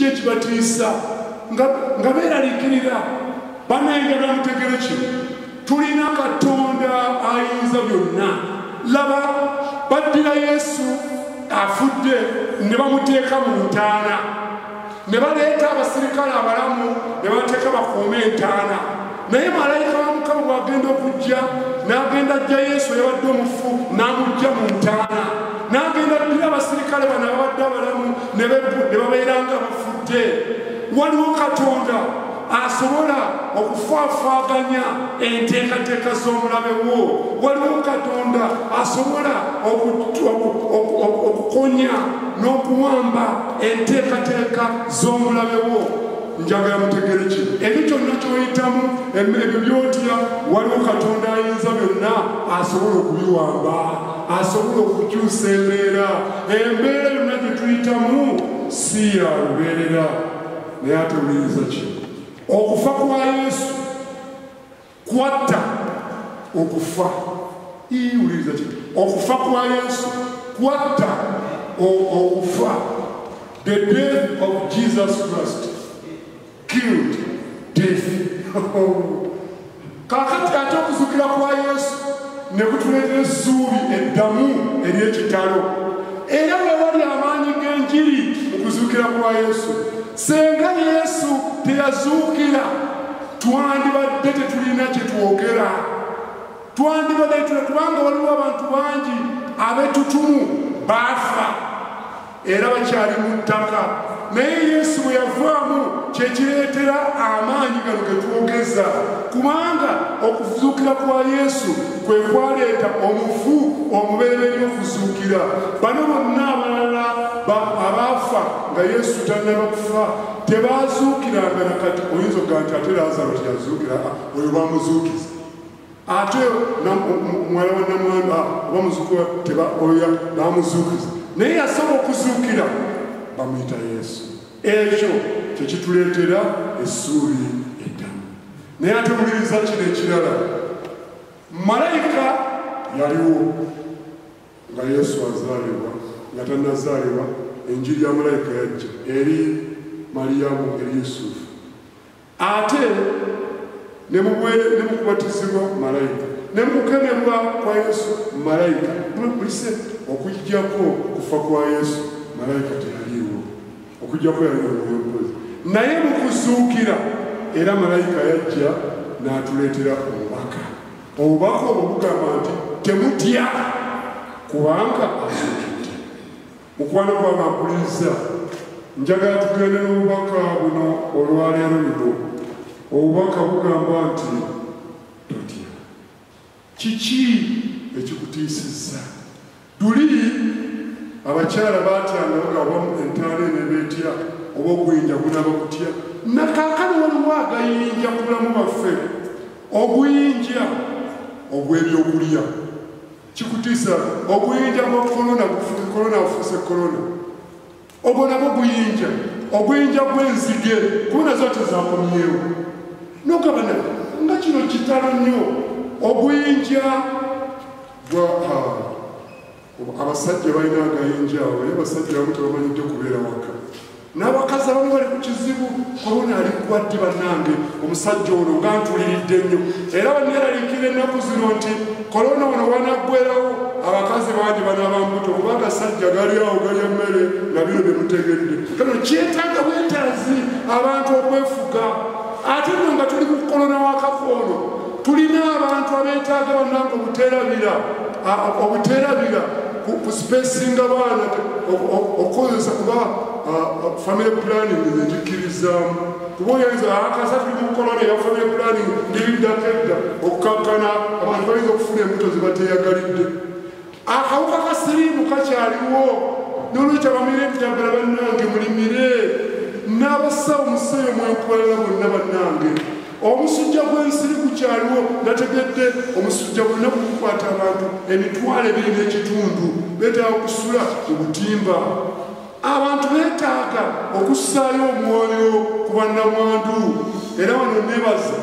Kiki ekibatiisa? Nga beeraliikirira. Bannange mutegere kino, tulina Katonda ayinza byonna. Laba, baddira Yesu afudde ne bamuteeka mu ntaana, ne baleeta abasirikale abalamu ne bateeka bakuume entaana. Naye malayika wa Mukama bw'agenda okujja, n'agenda ajja Yesu eyabadde omufu n'amujja mu ntaana, n'agenda addira abasirikale bano ababadde abalamu ne babeera nga bafudde. Waliwo Katonda asobola okufaafaaganya enteekateeka z'omulabe wo. Waliwo Katonda asobola okukonya n'okuwamba enteekateeka z'omulabe wo. Njagala mutegere kino, ebyo kyonna ky'oyitamu, ebyo by'otya, waliwo Katonda ayinza byonna, asobola okubiwamba, asobola okukyusa embeera. Embeera yonna gye tuyitamu si ya lubeerera. Naye ate wuliriza kino, okufa kwa Yesu kwatta okufa. Wuliriza kino, okufa kwa Yesu kwatta okufa. The death of Jesus Christ killed death. Kaakati ate okuzuukira kwa Yesu ne kutuleetera essuubi eddamu ery'ekitalo. Era we wali amaanyi g'enjiri mu kuzuukira kwa Yesu. Senga Yesu teyazuukira, twandibadde tetulina kye twogera. Twandibadde tetulina, kubanga waliwo abantu bangi ab'ettutumu baafa era bakyali mu ttaka. Naye Yesu bwe yavaamu kyekireetera amaanyi gano ge twogeza, kubanga okuzuukira kwa Yesu kwe kwaleeta omufu omubereberye okuzuukira. Bano bonna abalala abaafa nga Yesu tannaba kufa tebazuukiranga nakati. Oyinza okugamba nti ate Lazaalo teyazuukira, oyo bamuzuukiza. Ate muwala wa namwandu oba muzuukira oyo bamuzuukiza. Naye yasobola okuzuukira, bamuyita Yesu. Ekyo kyekituleetera essuubi eddamu. Naye ate wuliriza kino ekirala, malayika yaliwo nga Yesu azaalibwa, nga tannazaalibwa. Enjiri ya malayika yajja eri Mariyamu, eri Yusufu. Ate ne mu kubatizibwa malayika, ne mu kukemebwa kwa Yesu malayika. Mulise okuggyako okufa kwa Yesu malayika teyaliiwo, okuggyako yali Omwoyo Omukozi. Naye mu kuzuukira era malayika yajja n'atuleetera obubaka. Obubaka obwo bugamba nti temutya, kubanga azuukidde. Mukwano gwange ampuliriza, njagala tugende n'obubaka buno olwaleero luno. Obubaka bugamba nti totya. Kiki ekikutiisizza? Duli abakyala baatyanga bagaba entaana enebeetya oba oguyinja gunaaba kutya. Nakaakano waliwo agayinja ku bulamu bwaffe, oguyinja ogw'ebyokulya kikutiisa, oguyinja gwa korona, korona afuuse korona, ogwo nagwo guyinja, oguyinja gw'enzige kuba nazo tezakomyewo. Nogabana nga kino kitalo nnyo. Oguyinja gwa abasajja balina agayinja awo, naye abasajja abamu tebamanyidde kubeera waka. N'abakazi abamu bali ku kizibu, korona ali kwaddi bannange, omusajja ono nga ntuliridde nnyo. Era banneeraliikirira ennaku zino nti korona ono wanaggwerawo abakazi bangi banaaba mbuto, kuba agasajja gali awo galya mmere nga bino bye mutegedde. Kano kyetaaga bwetaazi abantu okwefuga. Ate nno nga tuli ku korona w'akako ono, tulina abantu abeetaaga bannange obuteerabira ku spacinga baana okukozesa, kuba family planning nzigikkirizaamu. Kuba oyinza akasa tuli mu korona ya family planning ndibiddako edda okukakkana abantu bayinza okufuna embuto ze bateeyagalidde. Akawuka ka siriimu kakyaliwo, n'olwekyo abamire eddagala bannange mulimire, n'abasawo museeyo mwenkolera bonna bannange. Omusujja gw'ensiri gukyaliwo, nategedde omusujja gwonna gukukwata abantu 2,500 beetaaga okusula mu butimba. Abantu beetaaga okussaayo omwoyo ku bannamwandu. Era wano neebaza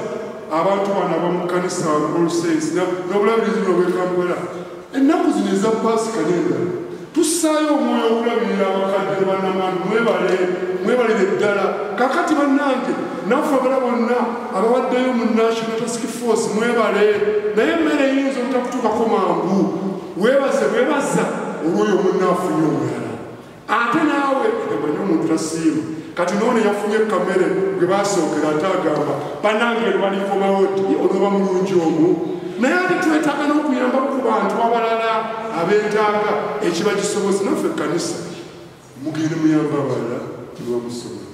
abantu bano ab'omu kkanisa All Saints n'obulabirizi buno bw'e Kampala. Ennaku zino eza Paasika n'endala tussaayo omwoyo okulabirira abakadde ne bannamwandu. Mwebale, mwebalire ddala. Kakati bannange naffe abala bonna abawaddeyo mu National Task Force mwebale, naye emmere eyinza obutakutuukako mangu. Weebaze bwebaza olw'oyo munnaafunye omulala. Ate naawe emanyi omuntu tasiima. Kati noono yafunye kamere gwe basookera ate agamba bannange lwalikomawo ddi olwoba mulungi omu. Naye ate twetaaga n'okuyambako ku bantu abalala abeetaaga ekiba kisobozi. Naffe ekkanisa mugende muyamba abalala tebamusobola.